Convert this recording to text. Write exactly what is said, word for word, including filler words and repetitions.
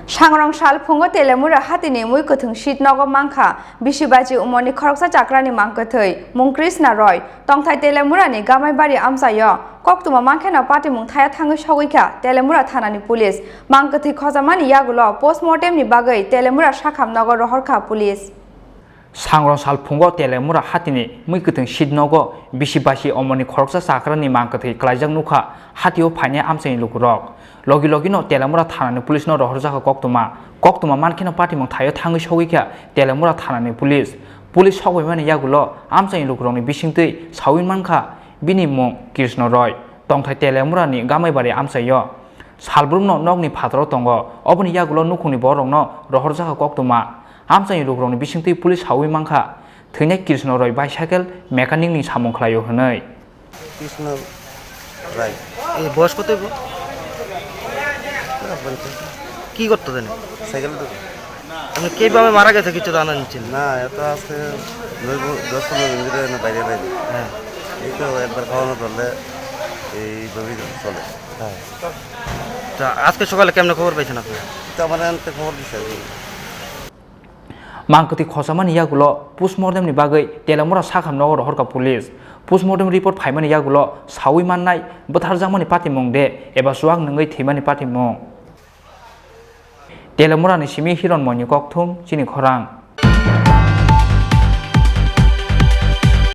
Sangrong sal phungo Telemura hatini mui kwthwng seat nogo mankha bisi baji umorni khoroksa chakrani mangkwthwi mung Krishna Roy. Tongthai Telemurani Gamaibari amchaio koktwma mankheno patimung thaya thangwi sogwi kha Telemura thanani police. Mangkwthwi khojamani yagulo postmortemni bagwi Telemura sakham nogo rohorkha police. Sangrong sal phungo Telemura hatini mui kwthwng seat nogo bisi basi omorni khoroksa chakrani mangkwthwi klaijak nukha hatio phainai amchaini lukurok. Logi logino Telemura thanani police no rohorjakha koktwma. Koktwma mankheno patimung thaio thangwi sogwi kha Telemura thanani police. Police sokbaimani yagulo amchaini lukurokni bisingtwi sawi mankha bini mung Krishna Roy. Tongthai Telemurani Gamaibari amchaio. Salbrumno nokni phataro tongo. Oboni yagulo nukhungni borokno rohorjakha koktwma. Amchaini lukurokni bisingtwi police sawi mankha, thwinai Krishna Roy bicycle mechanic ni samung khlaio hwnwi. Krishna রায়। এই বয়স কত হইব? না, পঞ্চাশ। কি করতো জানি? সাইকেল তো। মানে কিভাবে মারা গেছে কিছু জানা যাচ্ছে না? না, এত আজকে নয় ব-, দশ পনেরো দিন ধরে এনে বাইরে বাইরে। হ্যাঁ। এই তো একবার খাওয়ানো ধরলে এইভাবেই চলে। হ্যাঁ। তা আজকে সকালে কেমনে খবর পাইছেন আপনি? তো আমার আনতে খবর দিছে আর কি। Mangkwthwi khojamani yagulo postmortemni bagwi Telemura sakham nogo rohorkha police. Postmortem report phaimani yagulo sawi mannai bwtharjakmani patimung de eba chuak nwngwi thwimani patimung. Telemurani simi Hironmoini kokthum chini khorang.